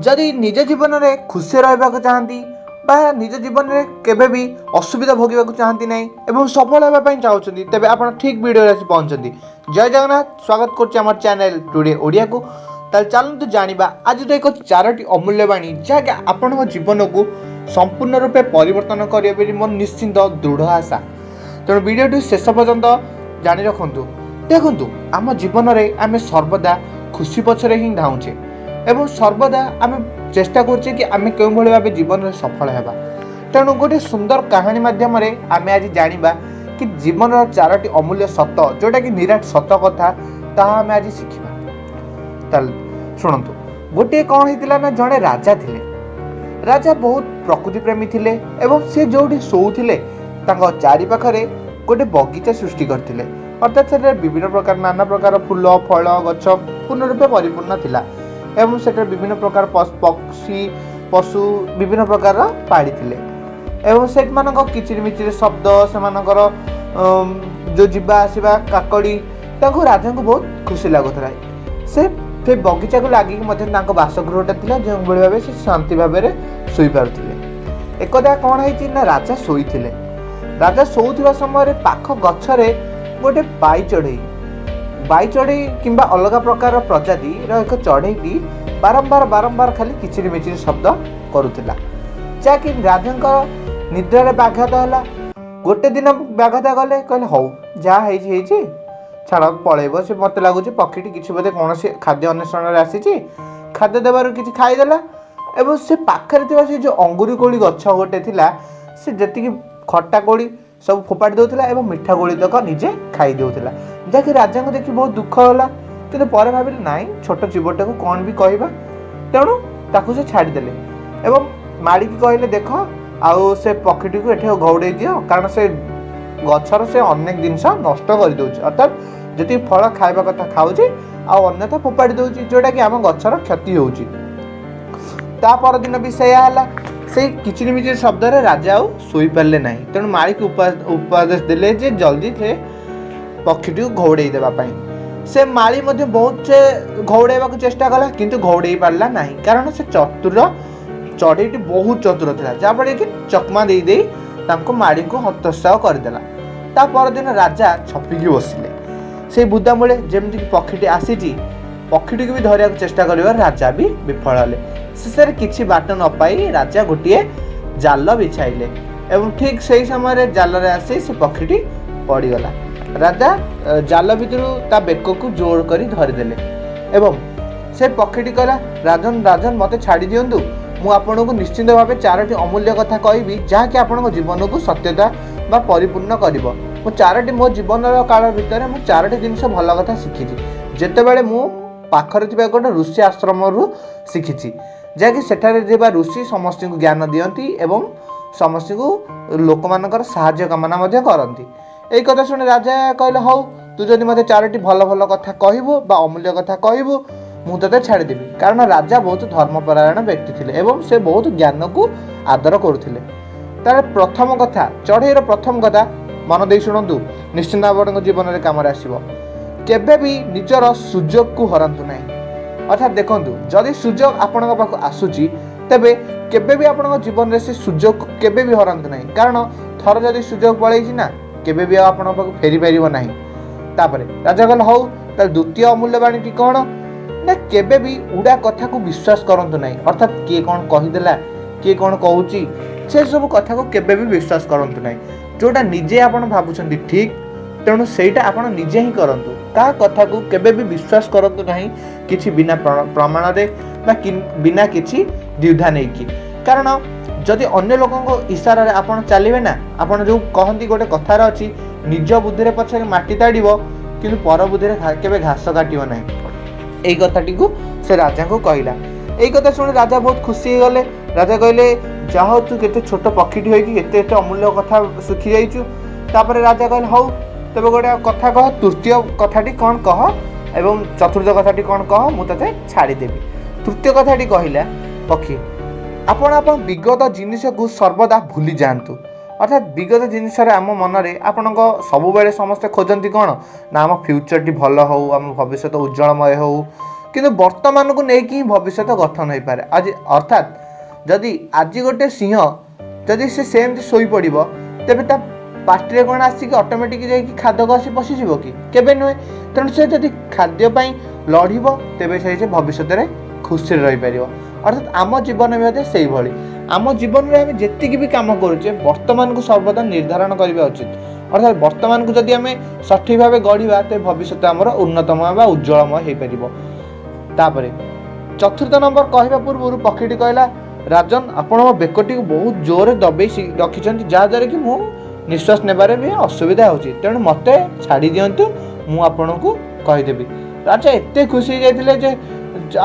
ଯଦି ନିଜ ଜୀବନରେ ଖୁସି ରହିବାକୁ ଚାହାନ୍ତି ବା ନିଜ ଜୀବନରେ କେବେ ବି ଅସୁବିଧା ଭୋଗିବାକୁ ଚାହାନ୍ତି ନାହିଁ ଏବଂ ସଫଳ ହେବା ପାଇଁ ଚାହୁଁଛନ୍ତି, ତେବେ ଆପଣ ଠିକ୍ ଭିଡ଼ିଓରେ ଆସି ପହଞ୍ଚନ୍ତି। ଜୟ ଜଗନ୍ନାଥ। ସ୍ୱାଗତ କରୁଛି ଆମର ଚ୍ୟାନେଲ୍ ଟୁଡେ ଓଡ଼ିଆକୁ। ତାହେଲେ ଚାଲନ୍ତୁ ଜାଣିବା ଆଜିର ଏକ ଚାରୋଟି ଅମୂଲ୍ୟ ବାଣୀ, ଯାହାକି ଆପଣଙ୍କ ଜୀବନକୁ ସମ୍ପୂର୍ଣ୍ଣ ରୂପେ ପରିବର୍ତ୍ତନ କରିବ ବୋଲି ମୋର ନିଶ୍ଚିନ୍ତ ଦୃଢ଼ ଆଶା। ତେଣୁ ଭିଡ଼ିଓଟି ଶେଷ ପର୍ଯ୍ୟନ୍ତ ଜାଣି ରଖନ୍ତୁ। ଦେଖନ୍ତୁ, ଆମ ଜୀବନରେ ଆମେ ସର୍ବଦା ଖୁସି ପଛରେ ହିଁ ଧାଉଁଛେ ଏବଂ ସର୍ବଦା ଆମେ ଚେଷ୍ଟା କରୁଛେ କି ଆମେ କେଉଁଭଳି ଭାବେ ଜୀବନରେ ସଫଳ ହେବା। ତେଣୁ ଗୋଟେ ସୁନ୍ଦର କାହାଣୀ ମାଧ୍ୟମରେ ଆମେ ଆଜି ଜାଣିବା କି ଜୀବନର ଚାରୋଟି ଅମୂଲ୍ୟ ସତ, ଯେଉଁଟାକି ନିରାଟ ସତ କଥା, ତାହା ଆମେ ଆଜି ଶିଖିବା। ତାହେଲେ ଶୁଣନ୍ତୁ, ଗୋଟିଏ କ'ଣ ହେଇଥିଲା ନା, ଜଣେ ରାଜା ଥିଲେ। ରାଜା ବହୁତ ପ୍ରକୃତି ପ୍ରେମୀ ଥିଲେ ଏବଂ ସେ ଯେଉଁଠି ଶୋଉଥିଲେ, ତାଙ୍କ ଚାରିପାଖରେ ଗୋଟେ ବଗିଚା ସୃଷ୍ଟି କରିଥିଲେ। ଅର୍ଥାତ୍ ସେଠାରେ ବିଭିନ୍ନ ପ୍ରକାର ନାନା ପ୍ରକାର ଫୁଲ, ଫଳ ଗଛ ପୂର୍ଣ୍ଣ ରୂପେ ପରିପୂର୍ଣ୍ଣ ଥିଲା ଏବଂ ସେଠାରେ ବିଭିନ୍ନ ପ୍ରକାର ପକ୍ଷୀ, ପଶୁ ବିଭିନ୍ନ ପ୍ରକାରର ପାଳିଥିଲେ ଏବଂ ସେମାନଙ୍କ କିଚିରିମିଚିରି ଶବ୍ଦ, ସେମାନଙ୍କର ଯେଉଁ ଯିବା ଆସିବା, କାକଳି, ତାଙ୍କୁ ରାଜାଙ୍କୁ ବହୁତ ଖୁସି ଲାଗୁଥିଲା। ସେ ବଗିଚାକୁ ଲାଗିକି ମଧ୍ୟ ତାଙ୍କ ବାସଗୃହଟା ଥିଲା, ଯେଉଁଭଳି ଭାବେ ସେ ଶାନ୍ତି ଭାବରେ ଶୋଇପାରୁଥିଲେ। ଏକଦା କ'ଣ ହେଇଛି ନା, ରାଜା ଶୋଇଥିଲେ। ରାଜା ଶୋଉଥିବା ସମୟରେ ପାଖ ଗଛରେ ଗୋଟେ ବାଇ ଚଢ଼େଇ କିମ୍ବା ଅଲଗା ପ୍ରକାରର ପ୍ରଜାତିର ଏକ ଚଢ଼େଇଟି ବାରମ୍ବାର ବାରମ୍ବାର ଖାଲି କିଚିରି ମିଚିରି ଶବ୍ଦ କରୁଥିଲା, ଯାହାକି ରାଜାଙ୍କ ନିଦ୍ରାରେ ବ୍ୟାଘାତ ହେଲା। ଗୋଟେ ଦିନ ବ୍ୟାଘାତ ଗଲେ, କହିଲେ, "ହଉ, ଯାହା ହେଇଛି ହେଇଛି, ଛାଡ଼, ପଳେଇବ ସେ। ମୋତେ ଲାଗୁଛି ପକ୍ଷୀଟି କିଛି ବୋଧେ କୌଣସି ଖାଦ୍ୟ ଅନ୍ୱେଷଣରେ ଆସିଛି। ଖାଦ୍ୟ ଦେବାରୁ କିଛି ଖାଇଦେଲା ଏବଂ ସେ ପାଖରେ ଥିବା ସେ ଯେଉଁ ଅଙ୍ଗୁରୀ କୋଳି ଗଛ ଗୋଟେ ଥିଲା, ସେ ଯେତିକି ଖଟା କୋଳି ସବୁ ଫୋପାଡ଼ି ଦେଉଥିଲା ଏବଂ ମିଠା କୋଳି ତକ ନିଜେ ଖାଇ ଦେଉଥିଲା, ଯାହାକି ରାଜାଙ୍କୁ ଦେଖି ବହୁତ ଦୁଃଖ ହେଲା। କିନ୍ତୁ ପରେ ଭାବିଲେ, ନାଇଁ, ଛୋଟ ଜୀବଟାକୁ କ'ଣ ବି କହିବା। ତେଣୁ ତାକୁ ସେ ଛାଡ଼ିଦେଲେ ଏବଂ ମାଳିକି କହିଲେ, "ଦେଖ ଆଉ ସେ ପକ୍ଷୀଟିକୁ ଏଠି ଘଉଡ଼େଇ ଦିଅ, କାରଣ ସେ ଗଛର ସେ ଅନେକ ଜିନିଷ ନଷ୍ଟ କରିଦେଉଛି। ଅର୍ଥାତ୍ ଯେତିକି ଫଳ ଖାଇବା କଥା ଖାଉଛି ଆଉ ଅନ୍ୟଥା ଫୋପାଡ଼ି ଦେଉଛି, ଯେଉଁଟାକି ଆମ ଗଛର କ୍ଷତି ହେଉଛି।" ତା ପରଦିନ ବି ସେଇଆ ହେଲା। ସେଇ କିଚିରିମିଚିରି ଶବ୍ଦରେ ରାଜା ଆଉ ଶୋଇପାରିଲେ ନାହିଁ। ତେଣୁ ମାଳିକୁ ଉପଦେଶ ଦେଲେ ଯେ ଜଲ୍ଦି ସେ ପକ୍ଷୀଟିକୁ ଘଉଡ଼େଇ ଦେବା ପାଇଁ। ସେ ମାଳି ମଧ୍ୟ ବହୁତ ସେ ଘଉଡ଼େଇବାକୁ ଚେଷ୍ଟା କଲା, କିନ୍ତୁ ଘଉଡ଼େଇ ପାରିଲା ନାହିଁ, କାରଣ ସେ ଚତୁର ଚଢ଼େଇଟି ବହୁତ ଚତୁର ଥିଲା, ଯାହାଫଳରେ କି ଚକମା ଦେଇ ଦେଇ ତାଙ୍କୁ ମାଳିଙ୍କୁ ହତୋତ୍ସାହ କରିଦେଲା। ତା ପରଦିନ ରାଜା ଛପିକି ବସିଲେ ସେଇ ବୁଦା ମୂଳେ। ଯେମିତିକି ପକ୍ଷୀଟି ଆସିଛି, ପକ୍ଷୀଟିକୁ ବି ଧରିବାକୁ ଚେଷ୍ଟା କରିବାରେ ରାଜା ବି ବିଫଳ ହେଲେ। ଶେଷରେ କିଛି ବାଟ ନ ପାଇ ରାଜା ଗୋଟିଏ ଜାଲ ବିଛାଇଲେ ଏବଂ ଠିକ୍ ସେଇ ସମୟରେ ଜାଲରେ ଆସି ସେ ପକ୍ଷୀଟି ପଡ଼ିଗଲା। ରାଜା ଜାଲ ଭିତରୁ ତା ବେକକୁ ଜୋର କରି ଧରିଦେଲେ ଏବଂ ସେ ପକ୍ଷୀଟି କହିଲା, "ରାଜନ, ରାଜନ, ମୋତେ ଛାଡ଼ି ଦିଅନ୍ତୁ। ମୁଁ ଆପଣଙ୍କୁ ନିଶ୍ଚିନ୍ତ ଭାବେ ଚାରୋଟି ଅମୂଲ୍ୟ କଥା କହିବି, ଯାହାକି ଆପଣଙ୍କ ଜୀବନକୁ ସତ୍ୟତା ବା ପରିପୂର୍ଣ୍ଣ କରିବ। ମୁଁ ଚାରୋଟି ମୋ ଜୀବନର କାଳ ଭିତରେ ମୁଁ ଚାରୋଟି ଜିନିଷ ଭଲ କଥା ଶିଖିଛି, ଯେତେବେଳେ ମୁଁ ପାଖରେ ଥିବା ଗୋଟେ ଋଷି ଆଶ୍ରମରୁ ଶିଖିଛି, ଯାହାକି ସେଠାରେ ଥିବା ଋଷି ସମସ୍ତଙ୍କୁ ଜ୍ଞାନ ଦିଅନ୍ତି ଏବଂ ସମସ୍ତଙ୍କୁ ଲୋକମାନଙ୍କର ସାହାଯ୍ୟ କାମନା ମଧ୍ୟ କରନ୍ତି।" ଏଇ କଥା ଶୁଣି ରାଜା କହିଲେ, "ହଉ, ତୁ ଯଦି ମୋତେ ଚାରୋଟି ଭଲ ଭଲ କଥା କହିବୁ ବା ଅମୂଲ୍ୟ କଥା କହିବୁ, ମୁଁ ତୋତେ ଛାଡ଼ିଦେବି।" କାରଣ ରାଜା ବହୁତ ଧର୍ମପରାୟଣ ବ୍ୟକ୍ତି ଥିଲେ ଏବଂ ସେ ବହୁତ ଜ୍ଞାନକୁ ଆଦର କରୁଥିଲେ। ତାର ପ୍ରଥମ କଥା, ଚଢ଼େଇର ପ୍ରଥମ କଥା ମନ ଦେଇ ଶୁଣନ୍ତୁ, ନିଶ୍ଚିନ୍ତ ଆପଣଙ୍କ ଜୀବନରେ କାମରେ ଆସିବ। କେବେ ବି ନିଜର ସୁଯୋଗକୁ ହରାନ୍ତୁ ନାହିଁ। ଅର୍ଥାତ୍ ଦେଖନ୍ତୁ, ଯଦି ସୁଯୋଗ ଆପଣଙ୍କ ପାଖକୁ ଆସୁଛି, ତେବେ କେବେ ବି ଆପଣଙ୍କ ଜୀବନରେ ସେ ସୁଯୋଗ କେବେ ବି ହରାନ୍ତୁ ନାହିଁ, କାରଣ ଥରେ ଯଦି ସୁଯୋଗ ପଳେଇଛି ନା, କେବେ ବି ଆଉ ଆପଣଙ୍କ ପାଖକୁ ଫେରି ପାରିବ ନାହିଁ। ତାପରେ ରାଜା କହିଲେ, "ହଉ, ତାହେଲେ ଦ୍ୱିତୀୟ ଅମୂଲ୍ୟ ବାଣୀଟି କ'ଣ?" ନା, କେବେ ବି ଉଡ଼ା କଥାକୁ ବିଶ୍ୱାସ କରନ୍ତୁ ନାହିଁ। ଅର୍ଥାତ୍ କିଏ କ'ଣ କହିଦେଲା, କିଏ କ'ଣ କହୁଛି, ସେସବୁ କଥାକୁ କେବେ ବି ବିଶ୍ୱାସ କରନ୍ତୁ ନାହିଁ। ଯେଉଁଟା ନିଜେ ଆପଣ ଭାବୁଛନ୍ତି ଠିକ୍, ତେଣୁ ସେଇଟା ଆପଣ ନିଜେ ହିଁ କରନ୍ତୁ। କାହା କଥାକୁ କେବେ ବି ବିଶ୍ୱାସ କରନ୍ତୁ ନାହିଁ କିଛି ବିନା ପ୍ରମାଣରେ ବା ବିନା କିଛି ଦ୍ୱିଧା ନେଇକି। କାରଣ ଯଦି ଅନ୍ୟ ଲୋକଙ୍କ ଇଶାରାରେ ଆପଣ ଚାଲିବେ ନା, ଆପଣ ଯେଉଁ କହନ୍ତି, ଗୋଟେ କଥାରେ ଅଛି, ନିଜ ବୁଦ୍ଧିରେ ପଛରେ ମାଟି ତାଡ଼ିବ, କିନ୍ତୁ ପର ବୁଦ୍ଧିରେ କେବେ ଘାସ କାଟିବ ନାହିଁ। ଏଇ କଥାଟିକୁ ସେ ରାଜାଙ୍କୁ କହିଲା। ଏଇ କଥା ଶୁଣି ରାଜା ବହୁତ ଖୁସି ହେଇଗଲେ। ରାଜା କହିଲେ, "ଯାହା ହଉ, ତୁ କେତେ ଛୋଟ ପକ୍ଷୀଟି ହେଇକି ଏତେ ଏତେ ଅମୂଲ୍ୟ କଥା ଶିଖି ଯାଇଛୁ।" ତାପରେ ରାଜା କହିଲେ, "ହଉ, ତେବେ ଗୋଟେ କଥା କହ। ତୃତୀୟ କଥାଟି କ'ଣ କହ ଏବଂ ଚତୁର୍ଥ କଥାଟି କ'ଣ କହ, ମୁଁ ତୋତେ ଛାଡ଼ିଦେବି।" ତୃତୀୟ କଥାଟି କହିଲା ପକ୍ଷୀ, ଆପଣ ଆପଣ ବିଗତ ଜିନିଷକୁ ସର୍ବଦା ଭୁଲି ଯାଆନ୍ତୁ। ଅର୍ଥାତ୍ ବିଗତ ଜିନିଷରେ ଆମ ମନରେ ଆପଣଙ୍କ ସବୁବେଳେ ସମସ୍ତେ ଖୋଜନ୍ତି କ'ଣ ନା, ଆମ ଫ୍ୟୁଚରଟି ଭଲ ହଉ, ଆମ ଭବିଷ୍ୟତ ଉଜ୍ଜଳମୟ ହଉ। କିନ୍ତୁ ବର୍ତ୍ତମାନକୁ ନେଇକି ହିଁ ଭବିଷ୍ୟତ ଗଠନ ହୋଇପାରେ। ଆଜି ଅର୍ଥାତ୍ ଯଦି ଆଜି ଗୋଟେ ସିଂହ ଯଦି ସେ ସେମିତି ଶୋଇପଡ଼ିବ, ତେବେ ତା ପାଟିରେ କ'ଣ ଆସିକି ଅଟୋମେଟିକ୍ ଯାଇକି ଖାଦକ ଆସି ପଶିଯିବ କି? କେବେ ନୁହେଁ। ତେଣୁ ସେ ଯଦି ଖାଦ୍ୟ ପାଇଁ ଲଢ଼ିବ, ତେବେ ସେ ଭବିଷ୍ୟତରେ ଖୁସିରେ ରହିପାରିବ। ଅର୍ଥାତ୍ ଆମ ଜୀବନ ବି ମଧ୍ୟ ସେଇଭଳି। ଆମ ଜୀବନରେ ଆମେ ଯେତିକି ବି କାମ କରୁଛେ, ବର୍ତ୍ତମାନକୁ ସର୍ବଦା ନିର୍ଦ୍ଧାରଣ କରିବା ଉଚିତ। ଅର୍ଥାତ୍ ବର୍ତ୍ତମାନକୁ ଯଦି ଆମେ ସଠିକ୍ ଭାବେ ଗଢ଼ିବା, ତେବେ ଭବିଷ୍ୟତ ଆମର ଉନ୍ନତମୟ ବା ଉଜ୍ଜଳମୟ ହେଇପାରିବ। ତାପରେ ଚତୁର୍ଥ ନମ୍ବର କହିବା ପୂର୍ବରୁ ପକ୍ଷୀଟି କହିଲା, ରାଜନ, ଆପଣ ମୋ ବେକଟିକୁ ବହୁତ ଜୋରରେ ଦବେଇ ରଖିଛନ୍ତି, ଯାହାଦ୍ୱାରା କି ମୁଁ ନିଶ୍ୱାସ ନେବାରେ ବି ଅସୁବିଧା ହେଉଛି। ତେଣୁ ମୋତେ ଛାଡ଼ି ଦିଅନ୍ତୁ, ମୁଁ ଆପଣଙ୍କୁ କହିଦେବି। ରାଜା ଏତେ ଖୁସି ହେଇଯାଇଥିଲେ ଯେ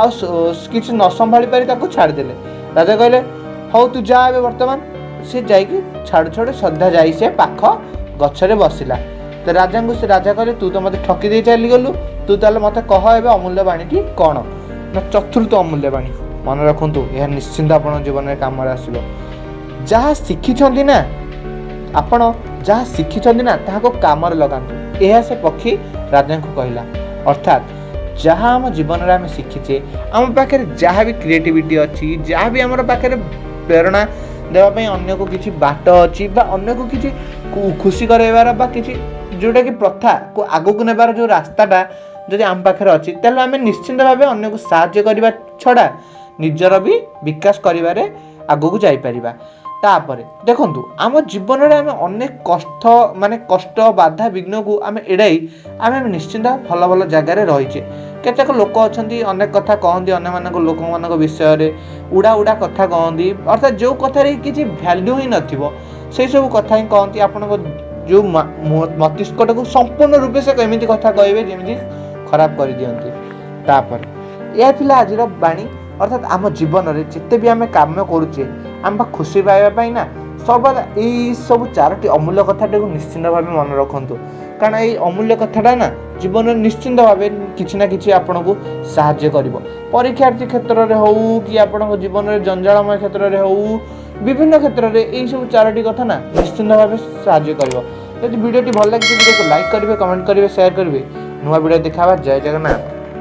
ଆଉ କିଛି ନ ସମ୍ଭାଳି ପାରି ତାକୁ ଛାଡ଼ିଦେଲେ। ରାଜା କହିଲେ, ହଉ, ତୁ ଯା ଏବେ ବର୍ତ୍ତମାନ। ସେ ଯାଇକି ଛାଡ଼ୁ ଛାଡ଼ୁ ଶ୍ରଦ୍ଧା ଯାଇ ସେ ପାଖ ଗଛରେ ବସିଲା। ତ ରାଜାଙ୍କୁ ସେ ରାଜା କହିଲେ, ତୁ ତ ମୋତେ ଠକି ଦେଇ ଚାଲିଗଲୁ, ତୁ ତାହେଲେ ମୋତେ କହ ଏବେ ଅମୂଲ୍ୟ ବାଣୀଟି କ'ଣ? ନା, ଚତୁର୍ଥ ଅମୂଲ୍ୟ ବାଣୀ ମନେ ରଖନ୍ତୁ, ଏହା ନିଶ୍ଚିନ୍ତ ଆପଣଙ୍କ ଜୀବନରେ କାମରେ ଆସିବ। ଯାହା ଶିଖିଛନ୍ତି ନା, ଆପଣ ଯାହା ଶିଖିଛନ୍ତି ନା, ତାହାକୁ କାମରେ ଲଗାନ୍ତୁ। ଏହା ସେ ପକ୍ଷୀ ରାଜାଙ୍କୁ କହିଲା। ଅର୍ଥାତ୍ ଯାହା ଆମ ଜୀବନରେ ଆମେ ଶିଖିଛେ, ଆମ ପାଖରେ ଯାହା ବି କ୍ରିଏଟିଭିଟି ଅଛି, ଯାହା ବି ଆମର ପାଖରେ ପ୍ରେରଣା ଦେବା ପାଇଁ ଅନ୍ୟକୁ କିଛି ବାଟ ଅଛି ବା ଅନ୍ୟକୁ କିଛି ଖୁସି କରାଇବାର ବା କିଛି ଯେଉଁଟାକି ପ୍ରଥାକୁ ଆଗକୁ ନେବାର ଯେଉଁ ରାସ୍ତାଟା ଯଦି ଆମ ପାଖରେ ଅଛି, ତାହେଲେ ଆମେ ନିଶ୍ଚିନ୍ତ ଭାବେ ଅନ୍ୟକୁ ସାହାଯ୍ୟ କରିବା ଛଡ଼ା ନିଜର ବି ବିକାଶ କରିବାରେ ଆଗକୁ ଯାଇପାରିବା। ତାପରେ ଦେଖନ୍ତୁ, ଆମ ଜୀବନରେ ଆମେ ଅନେକ କଷ୍ଟ, ମାନେ କଷ୍ଟ, ବାଧା, ବିଘ୍ନକୁ ଆମେ ଏଡ଼ାଇ ଆମେ ନିଶ୍ଚିନ୍ତ ଭଲ ଭଲ ଜାଗାରେ ରହିଛେ। କେତେକ ଲୋକ ଅଛନ୍ତି, ଅନେକ କଥା କହନ୍ତି ଅନ୍ୟମାନଙ୍କ ଲୋକମାନଙ୍କ ବିଷୟରେ, ଉଡ଼ା ଉଡ଼ା କଥା କହନ୍ତି। ଅର୍ଥାତ୍ ଯେଉଁ କଥାରେ କିଛି ଭ୍ୟାଲ୍ୟୁ ହିଁ ନଥିବ, ସେଇ ସବୁ କଥା ହିଁ କହନ୍ତି। ଆପଣଙ୍କ ଯେଉଁ ମସ୍ତିଷ୍କଟାକୁ ସମ୍ପୂର୍ଣ୍ଣ ରୂପେ ସେ ଏମିତି କଥା କହିବେ ଯେମିତି ଖରାପ କରିଦିଅନ୍ତି। ତାପରେ ଏହା ଥିଲା ଆଜିର ବାଣୀ। ଅର୍ଥାତ୍ ଆମ ଜୀବନରେ ଯେତେ ବି ଆମେ କାମ କରୁଛେ, ଆମେ ବା ଖୁସି ପାଇବା ପାଇଁ ନା, ସର୍ବଦା ଏଇ ସବୁ ଚାରୋଟି ଅମୂଲ୍ୟ କଥାଟିକୁ ନିଶ୍ଚିନ୍ତ ଭାବେ ମନେ ରଖନ୍ତୁ। କାରଣ ଏଇ ଅମୂଲ୍ୟ କଥାଟା ନା ଜୀବନରେ ନିଶ୍ଚିନ୍ତ ଭାବେ କିଛି ନା କିଛି ଆପଣଙ୍କୁ ସାହାଯ୍ୟ କରିବ। ପରୀକ୍ଷାର୍ଥୀ କ୍ଷେତ୍ରରେ ହଉ କି ଆପଣଙ୍କ ଜୀବନରେ ଜଞ୍ଜାଳମୟ କ୍ଷେତ୍ରରେ ହଉ, ବିଭିନ୍ନ କ୍ଷେତ୍ରରେ ଏଇସବୁ ଚାରୋଟି କଥା ନା ନିଶ୍ଚିନ୍ତ ଭାବେ ସାହାଯ୍ୟ କରିବ। ଯଦି ଭିଡ଼ିଓଟି ଭଲ ଲାଗିଛି, ଭିଡ଼ିଓକୁ ଲାଇକ୍ କରିବେ, କମେଣ୍ଟ କରିବେ, ସେୟାର କରିବେ। ନୂଆ ଭିଡ଼ିଓ ଦେଖା ହେବା। ଜୟ ଜଗନ୍ନାଥ।